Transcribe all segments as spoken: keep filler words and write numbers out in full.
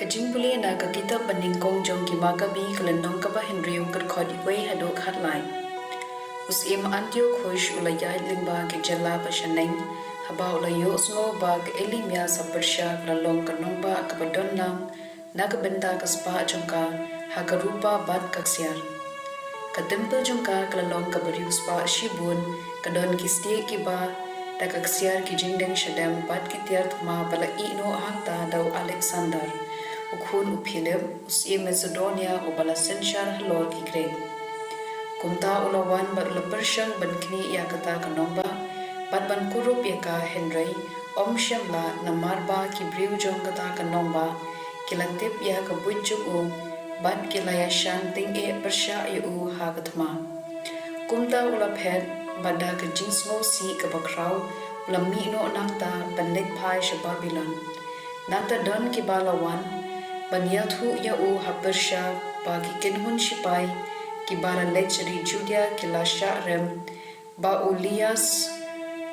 Ka jingpule na ka kitab Banyngkong jong ki Makabi, ka lynnong kaba hynriew, ka dkhot wei haduh khatlai. U Syiem Antiochus u la ïaid lyngba ki jylla ba shaneng, haba u la ïohsngew ba ka Elimias ha Persia ka la long ka nongbah kaba don lang na ka bynta ka spah jong ka ha ka rupa bad ka ksiar. Ka templ jong ka ka la long kaba riewspah shibun, ka don ki stieh kiba da ka ksiar ki jingdeng shadem bad ki tiar thma ba la ïehnoh hangta da u Alexander, u khun u Philip, u syiem Macedonia uba la synshar halor ki Grik. Kumta u la wan bad u la pyrshang ban knieh ïa kata ka nongbah bad ban kurup ïa ka, hynrei um shym lah, namar ba ki briew jong kata ka nongbah ki la tip ïa ka buit jong u bad ki la ïashan tyngeh pyrshah ïa u ha ka thma. Kumta u la phet bad da ka jingsngewsih kaba khraw u la mih noh nangta ban leit phai sha Babilon. Nangta don kiba la wan ban ïathuh ïa u ha Persia ba ki kynhun shipai kiba la leit sha ri Judia ki la shah rem, ba u Lysias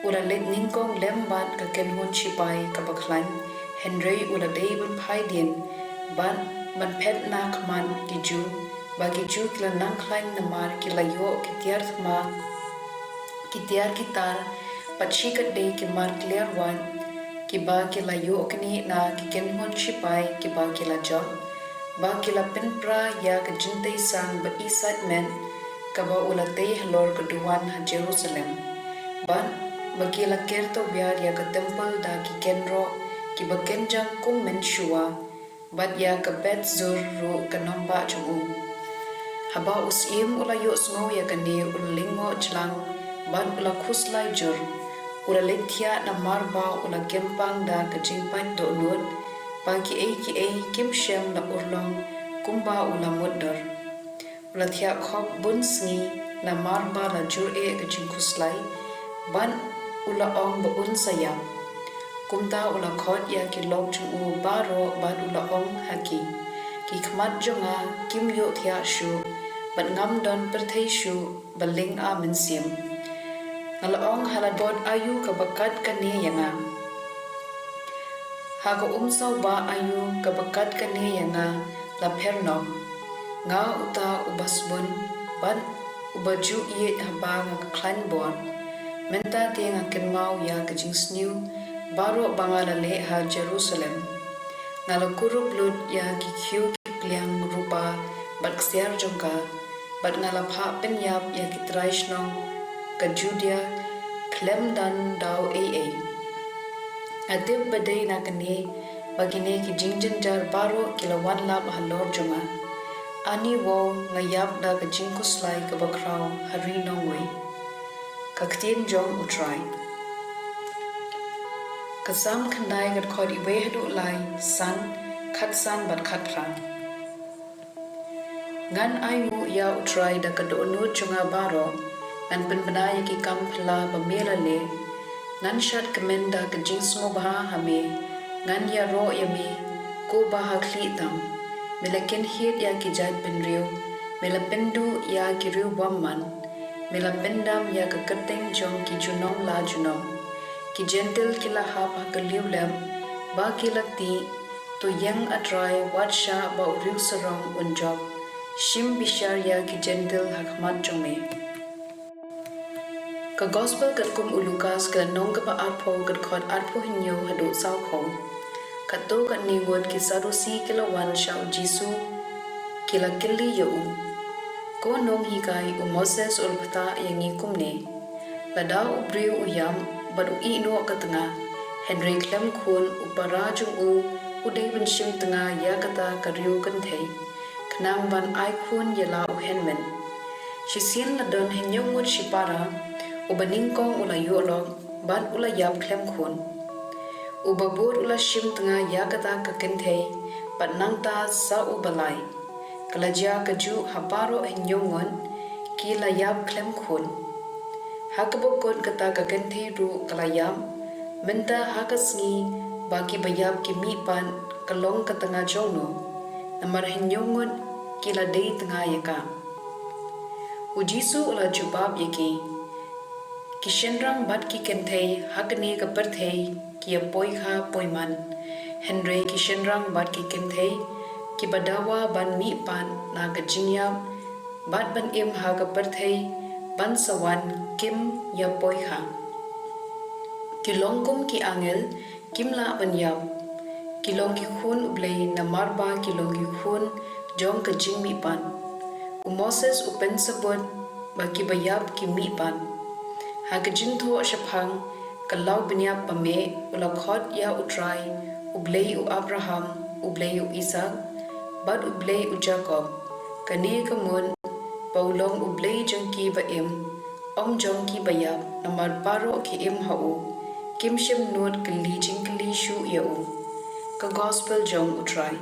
u la leit nyngkong lem bad ka kynhun shipai kaba khlaiñ, hynrei u la dei ban phai dien bad ban phet na khmat ki Jiw, ba ki Jiw ki la nang khlaiñ namar ki la ïoh ki tiar thma, ki tiar ki tar bad shikatdei ki mar kliar wait kiba ki la ïoh knieh na ki kynhun shipai kiba ki la jop, ba ki la pynpra ïa ka jingtei sang ba isait met kaba u la tei halor ka duwan ha Jerusalem, bad ba ki la ker tawiar ïa ka templ da ki kynroh kiba kynjang kum mynshuwa, bad ïa ka bet zur ruh ka nongbah jong u. Haba u syiem u la ïohsngew ïa kane u la lyngngoh jlang bad u la khuslai jur. U la leit thiah namar ba u la kyrpang da ka jingpait dohnud ba kiei kiei kim shym la urlong kumba u la mutdur. U la thiah khop bun sngi namar ba la jur eh ka jingkhuslai, bad u la ong ba un sa ïap. Kumta u la khot ïa ki lok jong u baroh bad u la ong ha ki, ki khmat jong nga kim ïohthiah shuh bad ngam don pyrthei shuh ba lyngba mynsiem. Nga la ong ha la dkhot aïu kaba kat kane ïa nga? Ha ka umsaw ba aïu kaba kat kane ïa nga la pher noh? Nga uta uba sbun bad uba ju ïeit haba nga khlaiñ bor. Mynta te nga kynmaw ïa ka jingsniew baroh ba nga la leh ha Jerusalem. Nga la kurup lut ïa ki khiew ki pliang rupa bad ksiar jong ka, bad nga la phah pynïap ïa ki trai shnong ka Judia khlem don daw ei ei. Nga tip ba dei na kane ba kine ki jingjynjar baroh ki la wan lap halor jong nga. Ani wow nga ïap da ka jingkhuslai kaba khraw ha ri nongwei. Ka ktien jong U Trai. Ka Salm khyndai, ka dkhot wei haduh lai, san, khatsan bad khatphra. Ngan ainguh ïa U Trai da ka dohnud jong nga baroh, ngan pynbna ïa ki kam phylla ba me la leh. Ngan shad kmen da ka jingsngewbha ha me, ngan ïaroh ïa me, ko Bah ha khlieh tam. Me la kynhied ïa ki jaitbynriew, me la pynduh ïa ki riew bymman. Me la pyndam ïa ka kyrteng jong ki junom la junom. Ki Jentil ki la hap ha ka liewlep ba ki la tih. To ïeng, A Trai, wat shah ba u riewsarong un jop. Shim bishar ïa ki Jentil ha khmat jong me. Ka Gospel katkum u Lukas, ka lynnong kaba arphew, ka dkhot arphew hynñiew haduh sawphew. Katto katne ngut ki Sadusi ki la wan sha u Jisu, ki la kylli ïa u, Ko Nonghikai, u Moses u la ktah ïa ngi kumne, lada u briew u ïap bad u ïehnoh ka tnga, hynrei khlem khun, u para jong u u dei ban shim tnga ïa kata ka riew kynthei, khnang ban ai khun ïa la u hynmen. Shisien la don hynñiew ngut shipara, uba nyngkong u la ïoh lok bad u la ïap khlem khun. Uba bud u la shim tnga ïa kata ka kynthei bad nangta sa uba lai. Ka la jia kajuh ha baroh hynñiew ngut, ki la ïap khlem khun. Ha kaba kut kata ka kynthei ruh ka la ïap. Mynta ha ka sngi ba kiba ïap ki mih pat, ka long ka tnga jongno? Namar hynñiew ngut ki la dei tnga ïa ka. U Jisu u la jubab ïa ki, Ki shynrang bad ki kynthei ha kane ka pyrthei ki ïa poi kha poi man, Hynrei ki shynrang bad ki kynthei kiba dawa ban mihpat na ka jingïap bad ban im ha ka pyrthei ban sa wan kim ïapoikha. Ki long kum ki angel, kim lah ban ïap. Ki long ki khun U Blei namar ba ki long ki khun jong ka jingmihpat. U Moses u pynsabut ba kiba ïap ki mihpat. Ha ka jingthoh shaphang ka law bniap ba meh u la khot ïa U Trai, U Blei u Abraham, U Blei u Isaak bad U Blei u Jakob. Kane ka mut ba u long U Blei jong ki ba im, ym jong ki ba ïap, namar baroh ki im ha u, kim shym nud kylli jingkylli shuh ïa u. Ka Gospel jong U Trai.